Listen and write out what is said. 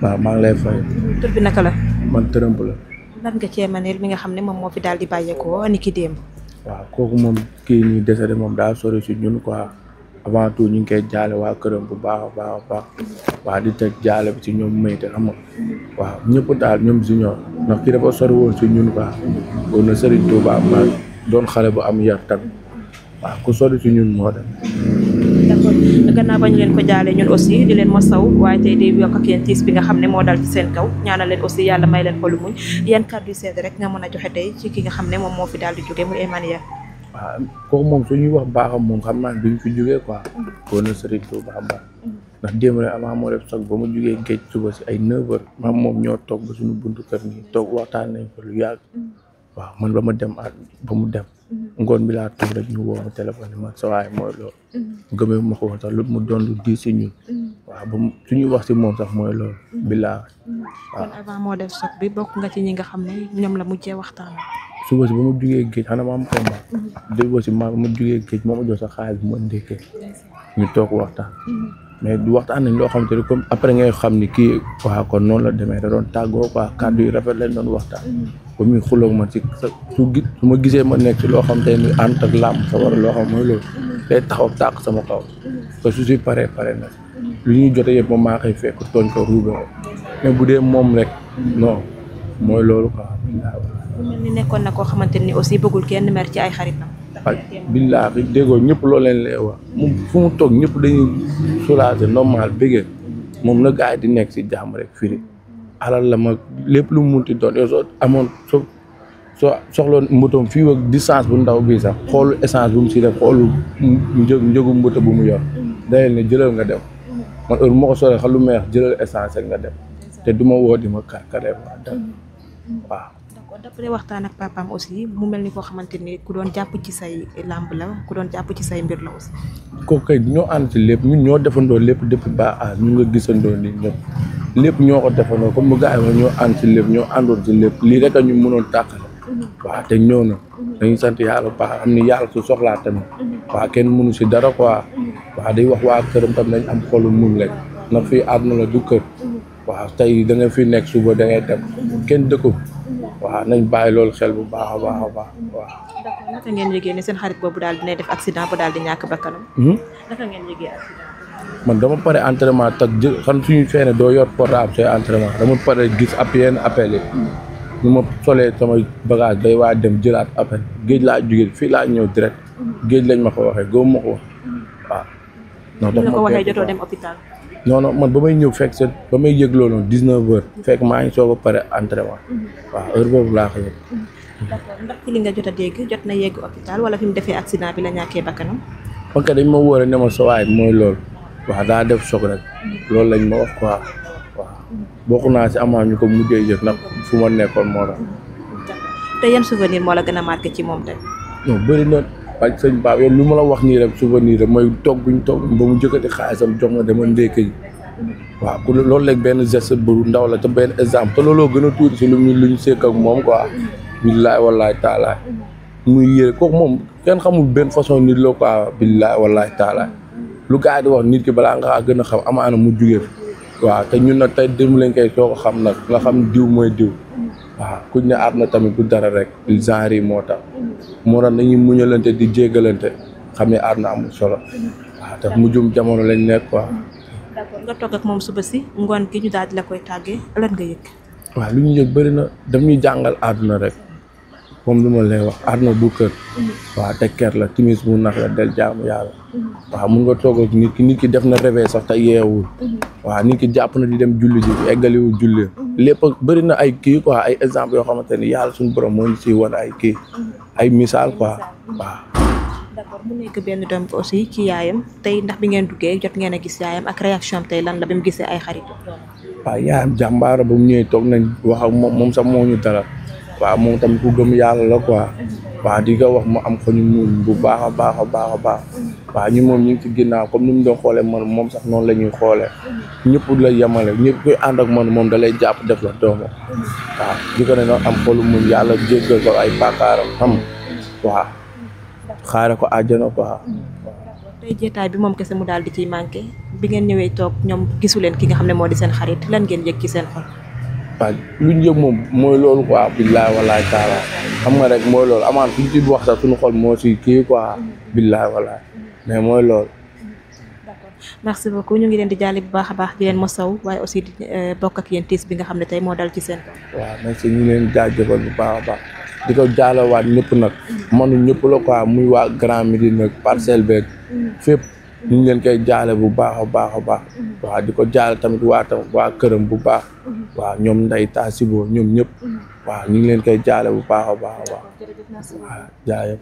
waaw maa ngi lay fay. tur bi naka la. man tërëmp la. lan nga cee maneel mi nga xam ne moom moo fi daal di bàyyeekoo ni ki démb. waaw kooku moom kii nii décédé moom daa sori si ñun quoi avant tout ñu ngi koy jaale waa këram bu baax a baax a baax waaw di teg jaale bi ci ñoom mayte xam nga waaw ñëpp daal ñoom si ñoom ndax kii dafa sori woon si ñun quoi woon na Serigne Touba ma doon xale bu am yar tamit waaw ku sori si ñun moo dem. d'accord gannaaw ba ñu leen ko jaale ñun aussi di leen masaw waaye tey di yokk ak yéen tiis bi nga xam ne moo dal ci seen kaw ñaanal leen aussi yàlla may leen xolu muñ yan kàddu yu sedd rek nga mën a joxe tey ci ki nga xam ne moom moo fi daal di jóge muy Emmanuel. waaw kooku moom suñuy wax baaxam moom xam naa duñ fi jógee quoi woon na Serigne Touba baax ndax démb rek avant moo def soog ba mu jógee géej suba si ay 9h maam moom ñoo toog ba suñu buntu kër nii toog waxtaan nañ ko lu yàgg waaw man ba ma dem ba mu dem ngoon bi laa toog rek ñu woo ma téléphone ma sa waay mooy loolu gëmee ma ko woon sax lu mu doon lu diis si ñun waaw ba suñuy wax si moom sax mooy loolu bilaa waaw. kon avant moo def soog bi bokk nga ci ñi nga xam ne ñoom la mujjee waxtaan. suba si ba mu jugee géej xanaa ma am combat déggoo si ma mu jugee géej moo ma jox sa xaalis bu ma ndékkee ñu toog waxtaan mais du waxtaan nañ loo xamante ne comme après ngay xam ni kii waaw kon noonu la demee da doon tàggoo quoi kàddu yu rafet lañ doon waxtaan ba muy xuloog man si su ma gisee ma nekk si loo xamante ni ànd ak làmb sa war a loo xam mooy loolu day taxaw tàq sama kaw te su si pare na lu ñuy jote yëpp moom maa koy fekk tooñ ko ruube mais bu dee moom rek non mooy loolu quoi. mu mel ni nekkoon na koo xamante ni aussi bëggul kenn mer ci ay xaritam. billaahi déggoo ñëpp loolu leen lay wax moom fu mu toog ñëpp dañuy soulager normal bëggee moom na gars yi di nekk si jàmm rek firi alal la ma lépp lu mu munti doon yow soo amoon soo soxloon mbutoom fii ak distance bu ndaw bii sax xoolu essence bu mu si def xoolu njëgu mbuto bu mu yor dayel ne jëlal nga dem man heure moo ko solee xam lu may wax jëlal essence rek nga dem te du ma woo di ma karkaree waa dem waaw. d'après waxtaan ak papaam aussi mu mel ni koo xamante ni ku doon jàpp ci say làmb la ku doon jàpp ci say mbir la aussi. kooku kay ñoo ànd ci lépp ñun ñoo defandoo lépp depuis ba ñu nga gisandoo ni ñëpp lépp ñoo ko defandoo comme mu gars yi ñoo ànd ci lépp ñoo àndoon ci lépp lii rek a ñu mënoon tàqale. waaw te ñëw na dañuy sant yàlla bu baax am ni yàlla su soxlaa tamit waaw kenn mënu si dara quoi waaw day wax waa këram tam nañ am xolu muñ rek ndax fii àdduna la du kër waaw tey da nga fi nekk suba da ngay dem kenn dëkku. waaw nañ bàyyi loolu xel bu baax a baax a baax waaw. d'accord naka ngeen yëgee ne seen xarit boobu daal dinay def accident ba daal di ñàkk bakkanam. naka ngeen yëgee accident. man dama pare entraînement tag xam suñu feene doo yor portable say entraînement dama pare gis yenn appel yi ñu ma solee sama bagage day waa dem jëlaat appel géej laa jógee fii laa ñëw direct géej lañ ma ko waxee góob ma ko wax waaw. non la ko waxee jotoo dem hôpital. non man ba may ñëw fekk ba may yëg loolu 19h fekk maa ngi soog a pare entraînement waaw heure boobu laa ko yëg. d'accord ndax ci li nga jot a dégg jot na yegg hôpital wala fi mu defee accident bi la ñàkkee bakkanam. parce que dañ ma wóor ne ma sawaay mooy loolu waaw daa def choc rek loolu lañ ma wax quoi waaw bokk naa si amaa ñu ko mujjee jëf nag fu ma nekkoon moo tax. te yan souvenir moo la gën a marqué ci moom tey. non bëri na parce que sëñ Ba yow lu ma la wax nii rek souvenir rek mooy toog buñ toog ba mu jëkkati xaalisam jox ma dama ndékki ji waaw ku loolu léegi benn geste bu ndaw la te benn exemple te looloo gën a tuuti si lu ñu sekk ak moom quoi. billaay wallaay taalaay muy yére kooku moom kenn xamul benn façon nit la quoi billaay wallaay taalaay lu gars yi di wax nit ki balaa nga gën a xam amaana mu jugee waaw te ñun nag tey dem lañ koy soo ko xam nag nga xam diw mooy diw waaw kuñ ne aat na tamit du dara rek genre yi moo tax nañuy muñalante di jéggalante xam ne aat na amul solo waaw te mujjum jamono lañ nekk quoi. d'accord nga toog ak moom suba si ngoon gi ñu daal di la koy tàggee lan nga yëg. waaw lu ñu yëg bëri na daf ñuy jàngal àdduna rek comme lu ma lay wax àdduna du kër waaw te ker la timis mu nax la del jaamu yàlla waaw mun nga toog ak nit ki def na réveil sax te yeewul waaw nit ki jàpp na di dem julli ji eggaliwul julli lépp bëri na ay kii quoi ay exemple yoo xamante ni yàlla suñu borom moo ñu siy wan ay kii ay misaal quoi waaw. d'accord mu nekk benn doom bi aussi ci yaayam tey ndax bi ngeen duggee jot ngeen a gis yaayam ak réaction tey lan la bi mu gisee ay xarit. waaw yaayam jàmbaara ba mu ñëwee toog nañ wax ak moom sax moo ñu dara waaw moom tamit ku gëm yàlla la quoi waaw di nga wax mu am ko ñu muñ bu baax a baax a baax a baax waaw ñu moom ñu ngi ci ginnaaw comme ni mu doon xoolee man moom sax noonu la ñuy xoolee ñëpp la yemale ñëpp koy ànd ak man moom da lay jàpp def la doomu waaw di ko ne nag am xolu muñ yàlla jéggal ko ay bàkkaaram xam waaw xaare ko àjjana quoi. tey jeetaay bi moom kese mu daal di ciy manqué bi ngeen ñëwee toog ñoom gisu leen ki nga xam ne moo di seen xarit lan ngeen yëg ci seen xol. waaw lu ñu yëg moom mooy loolu quoi billaay walaay taala xam nga rek mooy loolu amaan suñu ci wax sax suñu xol moo si kii quoi billaay walaay mais mooy loolu. merci beaucoup ñu ngi leen di jaale bu baax a baax di leen mosaw waaye aussi di bokk ak yéen tiis bi nga xam ne tey moo dal ci seen kaw. waaw merci ñu leen jaajëfal bu baax a baax di ko jaalewaat ñëpp nag manu ñëpp la quoi muy waa Grand Médine nag Parcelles beeg fépp ñu ngi leen koy jaale bu baax a baax a baax waaw di ko jaale tamit waa këram bu baax waaw ñoom nday taasibo ñoom ñëpp waaw ñu ngi leen koy jaale bu baax a baax a baax waaw jaayëf